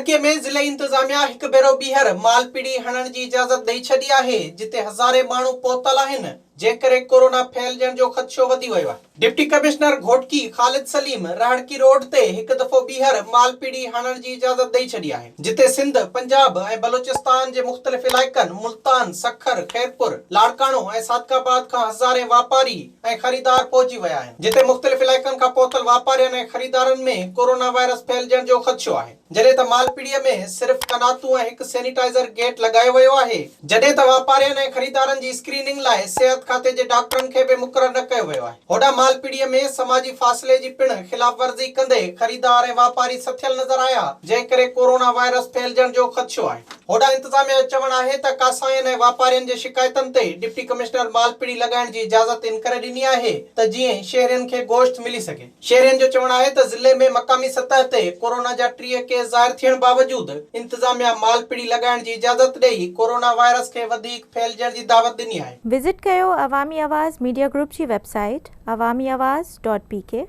گهوٽڪي ۾ ضلعي انتظاميا هڪ ڀيرو ٻيهر مال پيڙي هڻڻ جي اجازت ڏئي ڇڏي آهي، جتي هزارين ماڻهو پهتل آهن، جنهن ڪري ڪورونا ڦهلجڻ جو خدشو وڌي ويو آهي. Deputy commissioner Ghotki Khalid Saleem Raharki road تي هڪ دفعو ٻيهر مال پيڙي هڻڻ جي اجازت ڏئي ڇڏي آهي، جتي سنڌ، پنجاب ۽ بلوچستان جي مختلف علائقن ملتان، سکر، خيرپور، لاڙڪاڻو ۽ صادق آباد کان هزارين واپاري ۽ خريدار پهچي ويا آهن، جتي مختلف علائقن کان پهتل واپارين ۽ خريدارن ۾ ڪورونا وائرس ڦهلجڻ جو خدشو آهي، جڏهن ته مالپڙي ۾ صرف قناتون ۽ هڪ سينيٽائيزر گيٽ لڳايو ويو آهي، جڏهن ته واپارين ۽ خريدارن جي اسڪريننگ لاء صحت کاتي جي ڊاڪٽرن کي به مقرر نه ڪيو ويو آهي، هوڏانهن مالپڙي ۾ سماجي فاصلي جي پڻ خلاف ورزي ڪندي خريدار ۽ واپاري سٿيل نظر آيا، جنهن ڪري ڪورونا وائرس ڦهلجڻ جو خدشو آهي. هوڏانهن انتظاميا جو چوڻ آهي ته ڪاسائين ۽ واپارين جي شڪايتن تي ڊپٽي ڪمشنر مال پڙي لڳائڻ جي اجازت انڪري ڏني آهي ته جيئن شهرين کي گوشت ملي سگهي. شهرين جو چوڻ آهي ته ضلعي ۾ مقامي سطح تي ڪورونا جا 30 ڪيس ظاهر ٿيڻ باوجود انتظاميا مال پڙي لڳائڻ جي اجازت ڏئي ڪورونا وائرس کي وڌيڪ ڦهلجڻ جي دعوت ڏني آهي. وزٽ ڪيو عوامي آواز ميڊيا گروپ جي website Awami Awaz dot P K.